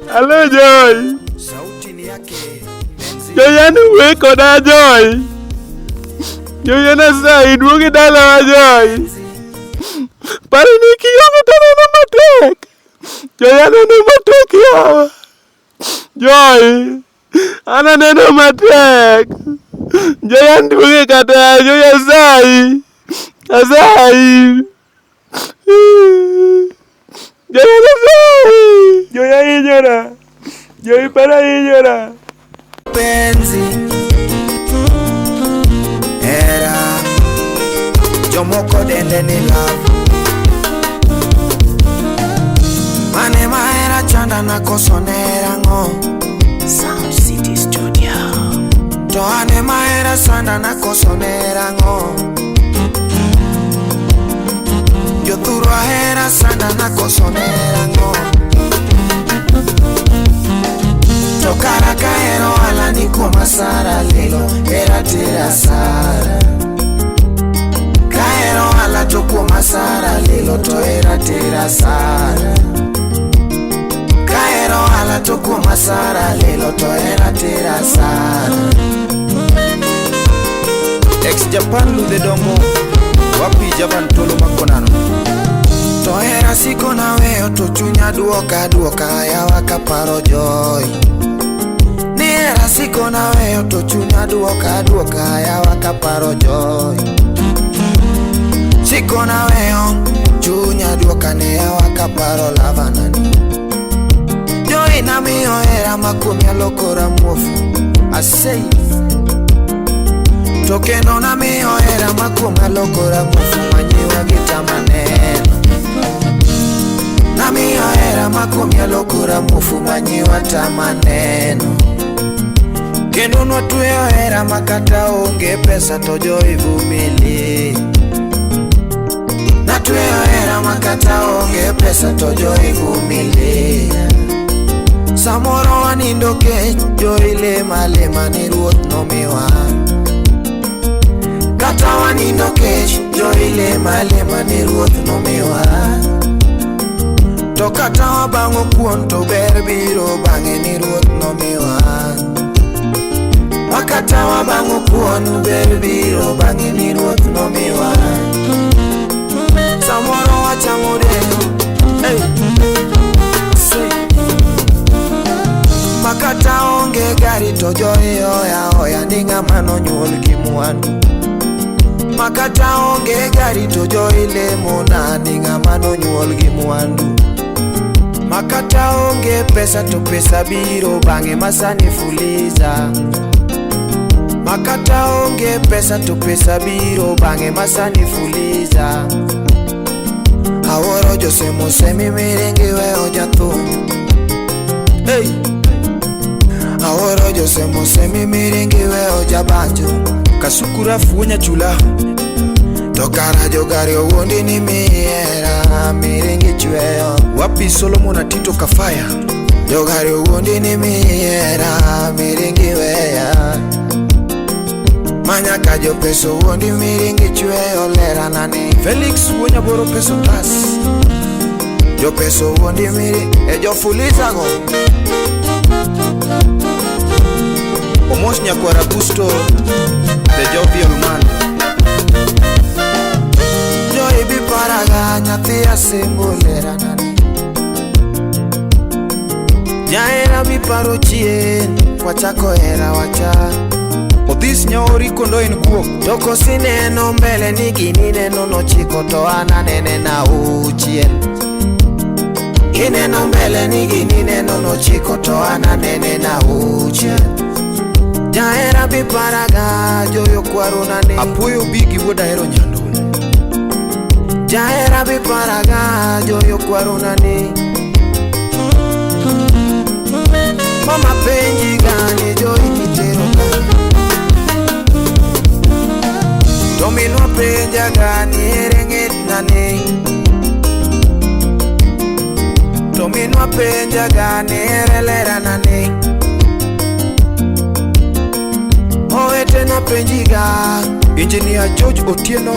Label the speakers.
Speaker 1: Alo Joy. Joy an wuoyi koda Joy. Joy an asayi duogi dalawa Joy. Paro ni kionge to aneno matek. Joy aneno matek yawa. Joy an aneno matek. Joy an duogi kata Joy asayi. Asayi. Joy asayi. Joy ahinyora. Joy para ahinyora.
Speaker 2: Penzi Era Jomoko dende ni love Mane mahera chanda na koso nera ng'o
Speaker 3: Sound City Studio.
Speaker 2: To ane mahera sanda na koso nera ng'o Jothuru ahera sanda na koso nera ng'o To kara kahero ohala ni kuom asara lilo hera tera asara Kahero ohala to kuom asara lilo to hera tera asara Kahero ohala to kuom asara lilo to hera tera asara
Speaker 4: Ex Japan ludhe dongo wapi Javan tolo makonano
Speaker 2: To hera siko naweyo to chunya duoka duoka yawa kaparo joy Ni hera siko naweyo to chunya duoka duoka yawa kaparo joy Siko naweyo chunya duoka ne yawa kaparo lavanani Joy namiyo hera ma kuomi alokora muofu Asei To kendo namiyo hera ma kuomi alokora muofu manyiwa gi tama neno Namiyo hera ma kuomi alokora muofu manyiwa tama neno Kendo nwatweyo hera ma kata onge pesa to joy vumilie Natweyo hera ma kata onge pesa to joy vumilie Samoro wanindo kech joy lema lema ni ruoth nomiwa Kata wanindo kech joy lema lema ni ruoth nomiwa To kata wabang'o kuon to ber biro bang'e ni ruoth nomiwa Makata wabang'o kuon ber biro bang'e ni ruoth nomiwa Samoro wachamo dengo hey. Say. Makata onge gari to joy oya oya ni ng'ama nonyuol gi mwandu Makata onge gari to joy lemo na ni ng'ama nonyuol gi mwandu Makata onge pesa to pesa biro bang'e masani fuliza Makata onge pesa to pesa biro bang'e masani fuliza Awuoro Jose Mosemi miringi weyo jathum Hey! Awuoro Jose Mosemi miringi weyo jabanjo
Speaker 4: Kasukura fuonya chula
Speaker 2: To kara jogari owuondi ni miera miringi chweyo
Speaker 4: wapi Solomon Atito Kafaya
Speaker 2: Jogari owuondi ni miera miringi weya Manyaka jopeso owuondi miringi chweyo lerana ni
Speaker 4: Felix wuonya boro peso tas
Speaker 2: Jopeso owuondi miri e jofuliza go
Speaker 4: Omos nyakwara Gusto the jovial man
Speaker 2: Joy bi paraga nyathi asembo lerana ni Jahera bi paro chien wachako hera wacha
Speaker 4: Odhis nyaori kondo en guok
Speaker 2: To kosineno mbele ni gini neno nochiko to an anene na auchiel Ineno mbele ni gini neno nochiko to an anene na auchiel Jahera bi paraga joyo kwarona ni
Speaker 4: Apuoyo bigi wuod ahero nyandone
Speaker 2: Jahera bi paraga joyo kwarona ni Mama penji gani joy kitero kanye To minwa penja gani ere ng'etna ni To minwa penja gani ere lerana ni Owetena penjiga
Speaker 4: Engineer George Otieno.